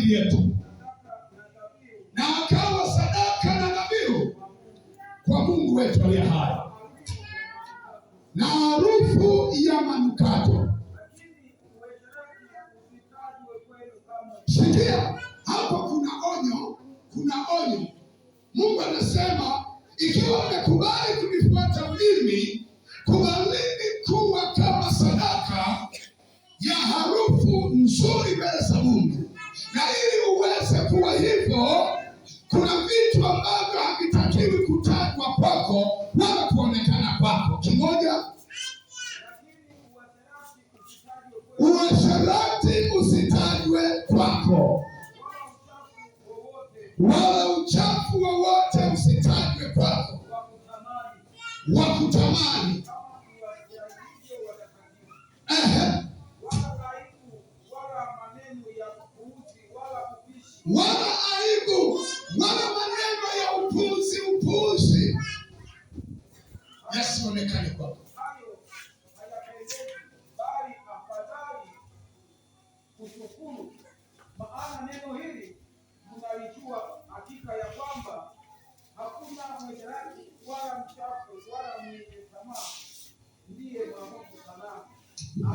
ajili yetu, na akawa sadaka na dhabihu kwa Mungu wetu aliye hai, na harufu ya manukato. Sikia hapo, kuna onyo, kuna onyo. Mungu anasema ikiwa mmekubali kunifuata mimi, kubalini kuwa kama sadaka ya harufu nzuri mbele za Mungu. Na ili uweze kuwa hivyo, kuna vitu ambavyo havitakiwi kutajwa kwako wala kuonekana kwako. Kimoja, uasherati usitajwe kwako, wala uchafu wowote usitajwe kwako, wa kutamani. Ehe. Wala aibu wala maneno ya upuzi upuzi yasionekane kwako. Hayo hayapendezi, bali afadhali kushukuru. Maana neno hili mnalijua hakika ya kwamba hakuna mwasherati wala mchafu wala mwenye tamaa ndiye mwabudu sanamu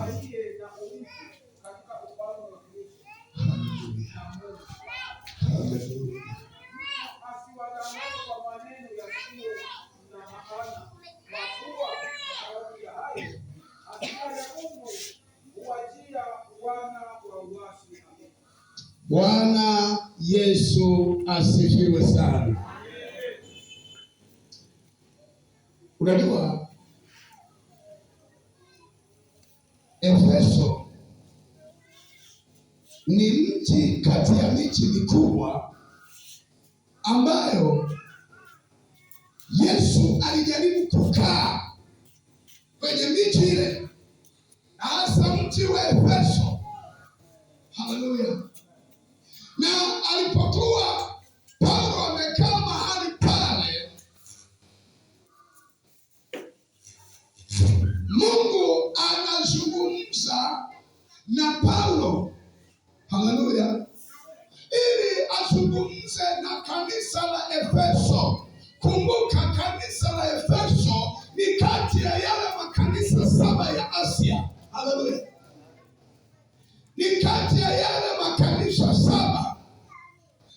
aliye na urithi katika ufalme wa Kristo na Mungu. Haleluya. Asiwadanganye kwa maneno yasiyo na maana, kwa kuwa sababu ya hayo hasira ya Mungu huwajia wana wa uasi. Amen. Bwana Yesu asifiwe sana. Unajua Efeso ni mji kati ya miji mikubwa ambayo Yesu alijaribu kukaa kwenye miji ile, na hasa mji wa Efeso. Haleluya! Na alipokuwa Paulo amekaa mahali pale, Mungu anazungumza na Paulo. Haleluya! Ili azungumze na kanisa la Efeso. Kumbuka kanisa la Efeso ni kati ya yale makanisa 7 ya Asia. Haleluya! Ni kati ya yale makanisa 7.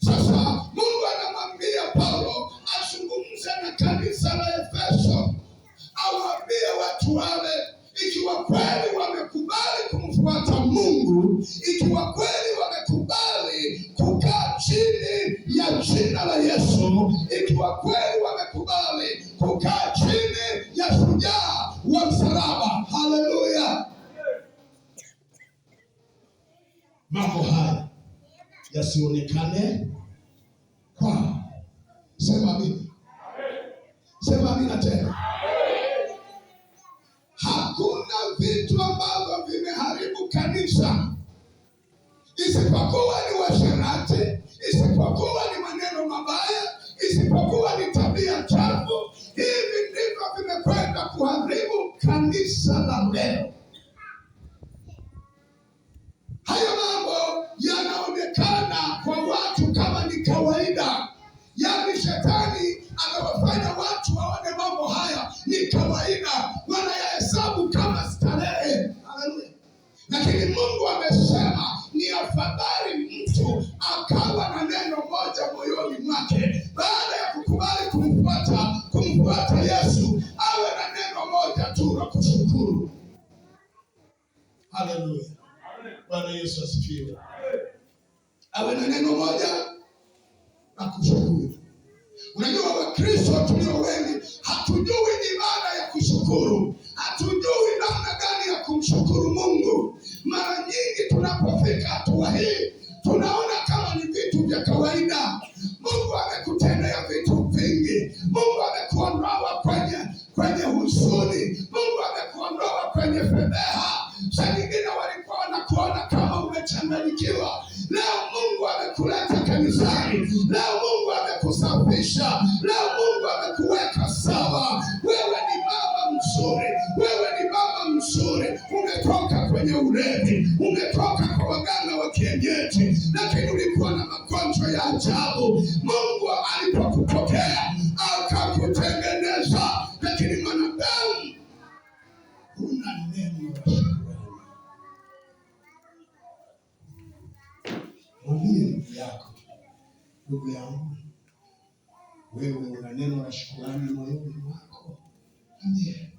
Sasa Mungu anamwambia Paulo azungumze na kanisa la Efeso, awaambie watu wale ikiwa kweli wamekubali kumfuata Mungu, ikiwa kweli wamekubali kukaa chini ya jina la Yesu, ikiwa kweli wamekubali kukaa chini ya shujaa wa msalaba. Haleluya! Mambo haya yasionekane kwao. Sema amina. Sema amina tena. Hakuna vitu ambavyo vimeharibu kanisa isipokuwa ni uasherati, isipokuwa ni maneno mabaya, isipokuwa ni tabia chafu. Hivi ndivyo vimekwenda kuharibu kanisa la leo. Hayo mambo yanaonekana kwa watu kama ni kawaida. Yaani shetani amewafanya watu waone mambo haya ni kawaida, wanayahesabu kama starehe. Haleluya. Lakini Mungu amesema ni afadhali mtu akawa na neno moja moyoni mwake, baada ya kukubali kumfuata Yesu, awe na neno moja tu la kushukuru. Haleluya. Bwana Yesu asifiwe. Awe na neno moja la kushukuru. Unajua Wakristo tulio wengi hatujui ibada ya kushukuru, hatujui namna gani ya kumshukuru Mungu. Mara nyingi tunapofika hatua hii tunaona kama ni vitu vya kawaida. Mungu amekutendea vitu vingi. Mungu amekuondoa kwenye huzuni. Mungu amekuondoa kwenye fedheha. Saa nyingine walikuwa wanakuona kama umechanganyikiwa. Leo Mungu amekuleta kanisani. Leo Mungu amekusafisha. Leo Mungu amekuweka sawa. Wewe ni mama mzuri, wewe ni baba mzuri. Umetoka kwenye ulevi, umetoka kwa waganga wa kienyeji, lakini ulikuwa ya ajabu. Mungu alipokupokea akakutengeneza, lakini mwanadamu huna neno la shukrani. Mwambie ndugu yako, ndugu yangu, wewe una neno la shukrani moyoni mwako. Mwambie,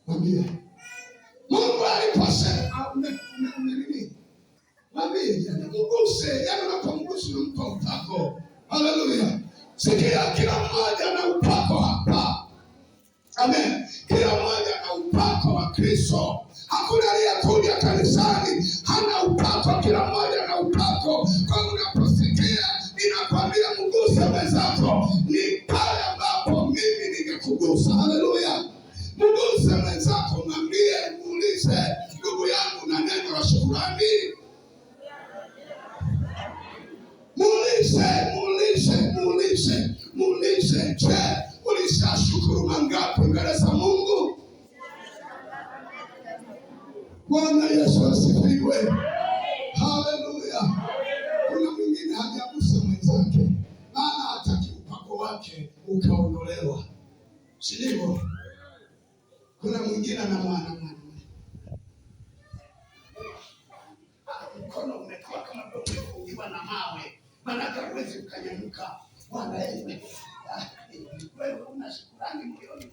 mwambie Mungu aliposema nini? Mwambie jana, mguse, yaani unapomgusa unampa upako. Haleluya! Sikia, kila mmoja na upako hapa. Amen. Kila mmoja na upako wa Kristo. Hakuna aliyekuja kanisani hana upako. Kila mmoja na upako. Kwa unaposikia ninakwambia mguse mwenzako, ni pale ambapo mimi ningekugusa. Haleluya! Mguse mwenzako, mwambie, muulize, ndugu yangu, na neno la shukrani. Muulize, muulize, muulize, muulize, je, ulishashukuru mangapi mbele za Mungu? Bwana Yesu asifiwe. Haleluya. Kuna mwingine hajagusa mwenzake, maana hataki upako wake ukaondolewa, si ndivyo? Kuna mwingine ana mwana mwana mkono umekuwa kama umefungiwa na mawe, maanake huwezi ukanyanyuka. Bwana wewe una shukrani moyoni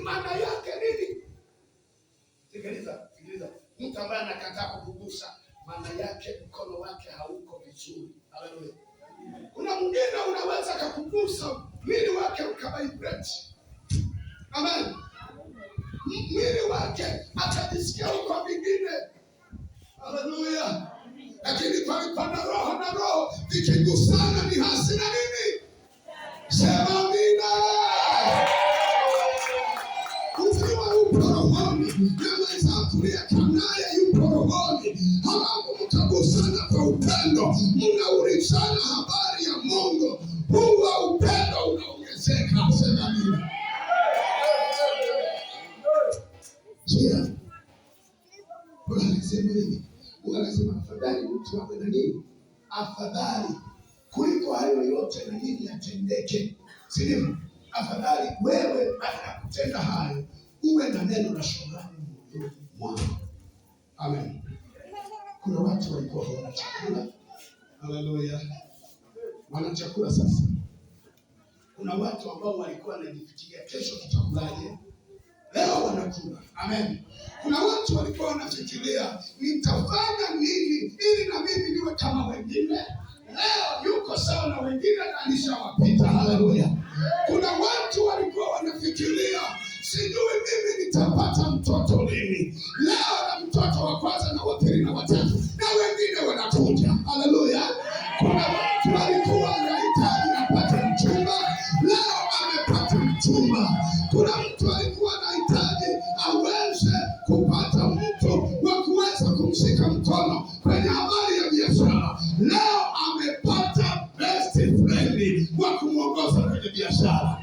maana yake nini? Sikiliza, sikiliza. Mtu ambaye anakataa kukugusa, maana yake mkono wake hauko vizuri. Haleluya. Kuna mwingine unaweza kakugusa mwili wake ukavibrate. Amen. Mwili wake atajisikia uko vingine. Haleluya. Lakini palipo na roho na roho vikigusana ni hasi na nini? Sema amina. Ukiwa upo rohoni na mwenzako uliyekaa naye yupo rohoni, halafu mkagusana kwa upendo, mnaulizana habari ya Mungu, huwa upendo unaongezeka. Sema amina. Sikia, Bwana anasema hivi, Mungu anasema afadhali mtu awe na nini? Afadhali kuliko hayo yote na nini yatendeke, si ndivyo? Afadhali wewe baada ya kutenda hayo uwe na neno la shukrani moyoni mwako. Amen. Kuna watu walikuwa hawana chakula. Haleluya, wana chakula sasa. Kuna watu ambao walikuwa wanajifikiria kesho tutakulaje, leo wanakula. Amen. Kuna watu walikuwa wanafikiria nitafanya nini ili na mimi niwe kama wengine. Leo yuko sawa na wengine na alishawapita. Haleluya. Kuna watu walikuwa wanafikiria sijui mimi nitapata mtoto lini. Leo na mtoto wa kwanza na wa pili na watatu na wengine wanakuja. Haleluya. Kuna watu walikuwa wanahitaji apate mchumba, leo amepata mchumba. Kuna mtu alikuwa anahitaji aweze kupata mtu wa kuweza kumshika mkono kwenye habari ya biashara, leo amepata best friend wa kumwongoza kwenye biashara.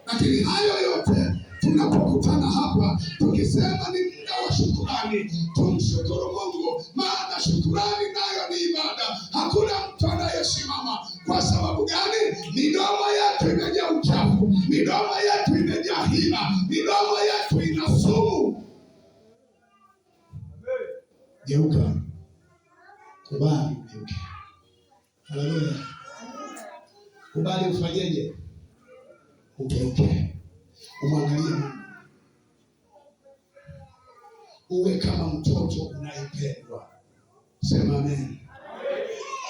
Lakini hayo yote tunapokutana hapa tukisema ni muda wa shukurani, tumshukuru Mungu, maana shukurani nayo ni ibada. Hakuna mtu anayesimama. Kwa sababu gani? Midomo yetu imejaa uchafu, midomo yetu imejaa hila, midomo yetu ina sumu. Geuka, kubali ugeuke. Haleluya! Kubali ufanyeje? Ugeuke, umwangalie Mungu, uwe kama mtoto unayependwa. Sema amen.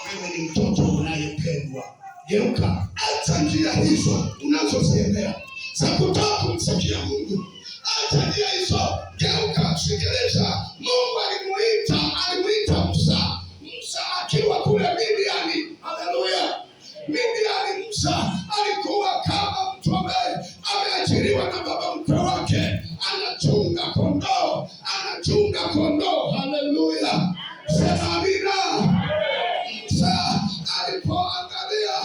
Wewe ni mtoto unayependwa. Geuka, acha njia hizo unazoziendea za kutaka kumsikia Mungu, acha njia hizo, geuka, sikiliza. Mungu alimuita Musa, Musa akiwa kule Midiani. Haleluya! Midiani, Musa alikuwa kama mtu ambaye ameajiriwa na baba mkwe wake, anachunga kondoo, anachunga kondoo. Haleluya! Sema amina. Musa alipoangalia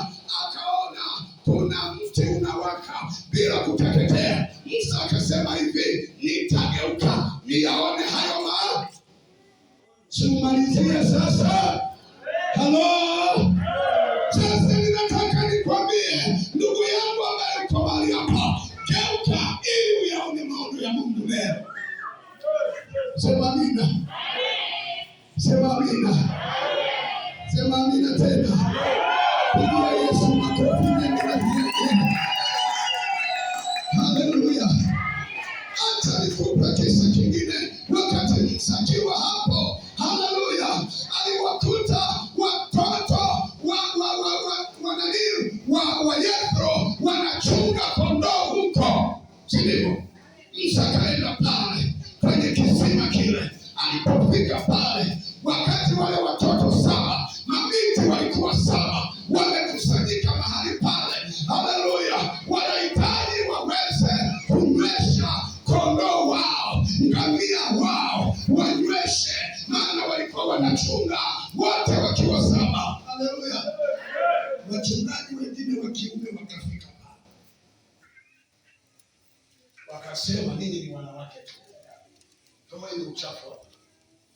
akaona kuna mti unawaka bila kuteketea. Musa akasema hivi, nitageuka niyaone hayo ma. Simalizie sasa. Halo. Sasa ninataka nikwambie ndugu yangu ambaye uko mahali hapa, geuka ili uyaone maono ya Mungu leo. Sema amina. Sema amina. Sema amina tena. Pigia Yesu makofi mengi na vigelegele. Haleluya. Acha nikupe kisa kingine. Wakati Musa akiwa hapo, haleluya, aliwakuta watoto wa nani wa Yethro wanachunga kondoo huko, si ndivyo? Musa akaenda pale kwenye kisima kile. Alipofika pale, wakati wale watoto saba, mabinti walikuwa saba, wamekusanyika mahali pale, haleluya, wanahitaji waweze kunywesha kondoo wao, ngamia wao, wanyweshe, maana walikuwa wanachunga wote wakiwa saba. Haleluya! Wachungaji wengine wa kiume wakafika pale, wakasema, ninyi ni wanawake tu, toeni uchafu hapa.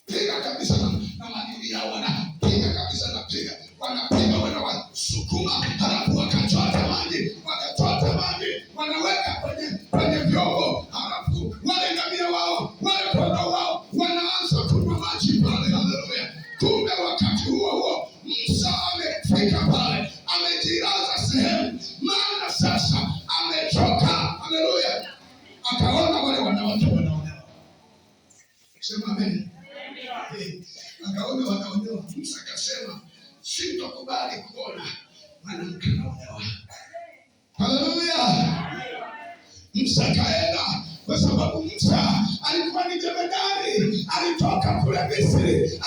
Piga kabisa na madili yao, wanapiga kabisa, napiga, wanapiga, wanawasukuma, halafu wakachota maji, wakachota maji, wanaweka kwenye vyombo, halafu wale ngamia wao, wale kondoo wao wanaanza kunywa maji pale. Haleluya! Kumbe wakati huo huo Musa amefika pale, amejilaza sehemu, maana sasa amechoka. Haleluya! Akaona wale wanawake wanaonewa. Sema amen. Akaona wanaonewa. Musa akasema, sitokubali kuona mwanamke anaonewa. Haleluya! Musa akaenda, kwa sababu Musa alikuwa ni jemedari, alitoka kule Misri.